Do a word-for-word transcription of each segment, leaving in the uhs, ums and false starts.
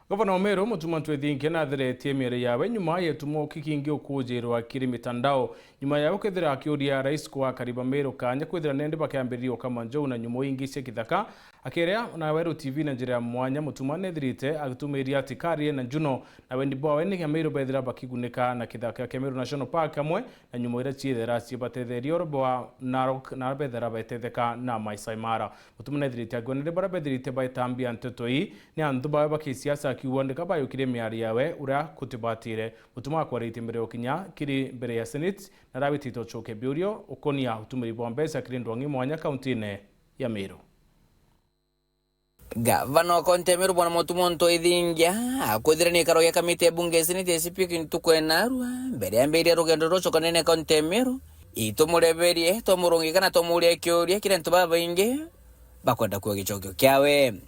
Gavana wa Meru, Mutuma M'Ethingia, natheretie miario yawe nyuma ya gitumo kikingi ukujirwa kiri mitandao, nyuma ya ukethira akiuria rais kwa akari ba Meru kanya kwithira nendi bakiambiriria gukama njou na nyumo ingi cia kithaka. Akiaria na Weru T V na njira ya mwanya, Mutuma nethirite agitumiria ati Karie na Juno na wendi bwawe ni Ameru bethira bakigunika na kithaka kia Meru National Park amwe na nyumo iria ciithira cibatetheria oro bwa Narok na bethira betetheka na Maasai Mara. Mutuma nethirite agwene baria bethirite baitambia nteto ii ni antu bawe ba kisiasa, akiuga ndika bayukirie miario yawe uria kutibatire. Mutuma akwaritie mbere ya ukinya kiri mbere ya Senate na arawitite ucoke biurio ukonia utumiri bwa mbeca kiri ndwang'i mwanya kauntine ya Meru. Gavana wa kaunti ya Meru, Bwana Mutuma M'Ethingia, akwithira ni ikaro gia kamiti ya bunge ya Senate ya S P K ntuku ya narua, mbere yambiriria rugendo rwa ucoka ndene ya kaunti ya Meru, itumureberie, twamurungika na twamuuria kiuria kiria antu babaingi bakwenda kuigua gicokio kiawe.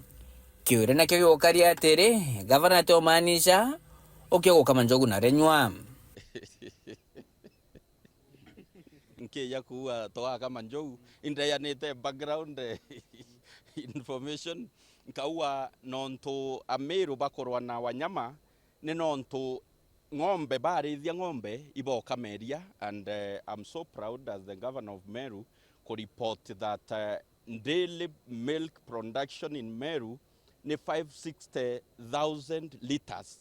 Kiuria nakio gigukaria atiri, gavana ati umaanisha ukio gukama njogu na renywa? Nkija kuuga twakama njou, indeanite background information, nkauga nontu Ameru bakorwa na wanyama, ni nontu ng'ombe, barithia ng'ombe, ibokameria, and, eh, I'm so proud as the governor of Meru ku report that, eh, daily milk production in Meru ni five sixty thousand litres.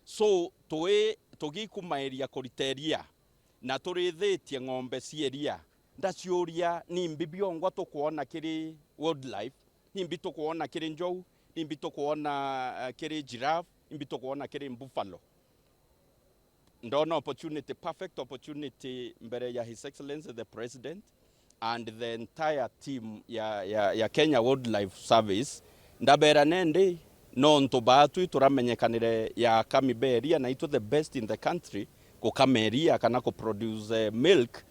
So, twi-, tugikumairia kurita iria, na turithitie ng'ombe cia iria, ndaciuria, nimbi biongwa tukwona kiri wildlife, nimbi tukwona kiri njou, nimbi tukwona, eh, kiri giraffe, nimbi tukwona kiri buffalo? Ndona opportunity, perfect opportunity mbere ya His Excellency the President and the entire team ya, ya, ya Kenya Wildlife Service. Ndabera nendi, nontu baatwi turamenyekanire ya akami ba iria, na itwe the best in the country gukama iria kana ku produce, eh, milk,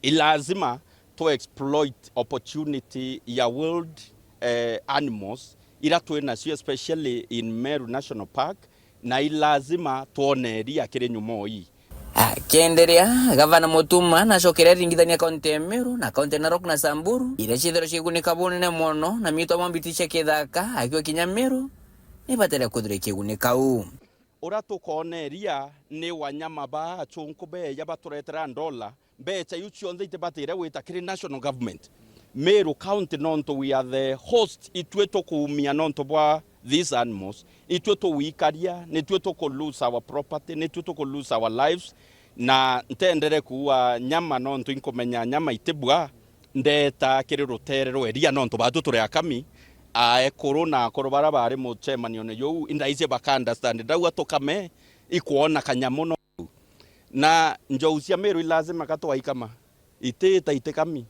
i lazima tu exploit opportunity ya wild, eh, animals ira twi nacio, especially in Meru National Park, na i lazima twone iria kiri nyumo ii. Akienderea, Gavana Mutuma nacokere aringithania kaunti ya Meru na kaunti ya Narok na Samburu, iria ciithirwa ciigunika bunene mono na miito ya mbiti cia kithaka, akiuga kinya Meru nibatere kwithirwa ikigunika uu. Uria tukoona iria ni wanyama baa achunku beeja baturetera ndola, mbeca iu cionthe itibatire gwita kiri national government. Meru County, nontu we are the host, itwi tukuumia nontu bwa these animals, itwi tuwikaria, nitwi tuku lose our property, nitwi tuku lose our lives. Na ntendere kuua nyama nontu inkumenya nyama itibua, ndeeta kiri ruteere rwa iria nontu baatwi turi akami, aekuru na akuru baria baari mucemanione juu, indaiji baka understand ndauga tukame, ikwona kanyamu no. Na njou cia Meru i lazima ka twaikama, itiita itikami.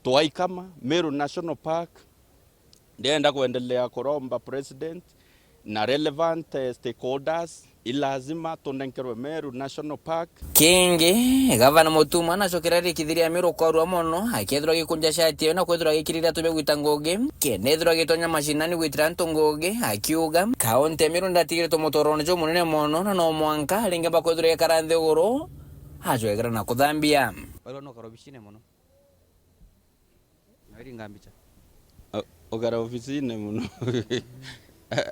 Twaikama Meru National Park, ndienda kwendelea kuromba president na relevant, eh, stakeholders, i lazima tunenkerwe Meru National Park. Kingi, Gavana Mutuma nacokere arikithiria Meru kwarua mono, akethirwa gikunja shati iyo na kwethirwa gikirira tubia gwita ngugi, kenda ethirwa gitonya mashinani gwitira antu ngugi, akiuga, kaunti ya Meru ndatigiritwe mutorone jumunene mono, na no mwanka aringe bakwethirwa ikara nthiguru, ajwegera na kuthambia. Barua no karobishine mono. Naringa mbicha. O-, ukara ofisine mono.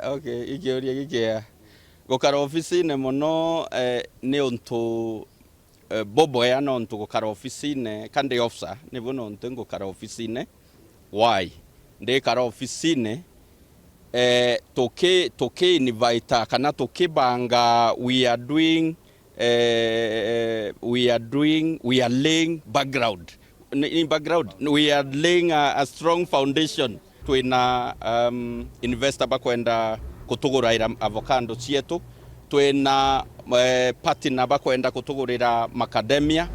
Okay, ikiuria gikiega. Gukara ofisine mono, eh, ni untu, eh, bubwega, nontu gukara ofisine, ka ndi officer, nibu nontu ngukara ofisine. Why? Ndikara ofisine, eh, tuki-, tuki-invite kana tukibanga, we are doing, eh, we are doing, we are laying background. Ni, ni background. We are laying a, a strong foundation. Twina, um, investor bakwenda kutuguraira avocado cietu. Twina, eh, partner bakwenda kutugurira macadamia.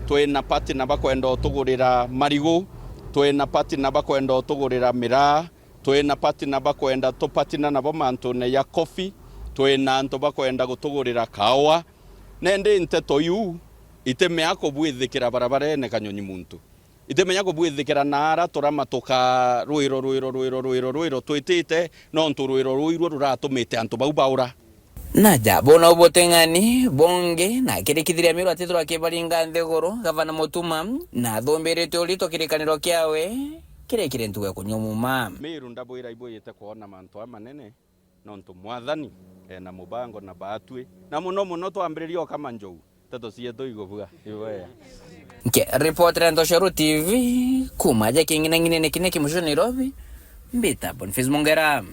Twina partner bakwenda utugurira marigu. Twina partner bakwenda utugurira miraa. Twina partner bakwenda tupartner nabo mantune ya coffee. Twina antu bakwenda gutugurira kaua. Nendi nteto iu itimea kubwithikira barabarene kanyonyi muntu. Itimenya kubwithikira naara turamatuka rwiro, rwiro, rwiro, rwiro, rwiro twitite, nontu rwiro ruu iruo ruratumite antu bau baura. Na ja bona ubuteng'ani bongi, na kirikithiria Meru atithirwa akibaringa nthiguru, Gavana Mutuma na athumbirite urito kirikaniro kiawe kiria kiri ntugu ya kunyua muma. Meru ndabwira ibwite kwona mantu amanene, nontu Mwathani ena mubango na baatwi, na muno muno twambiriria o kama njou, nteto cietu igubua. Iwea. Nke ripotera Ntoshoro T V kuma aja king'inang'inene kine kimucio Nairobi, mbita Boniface Mongera.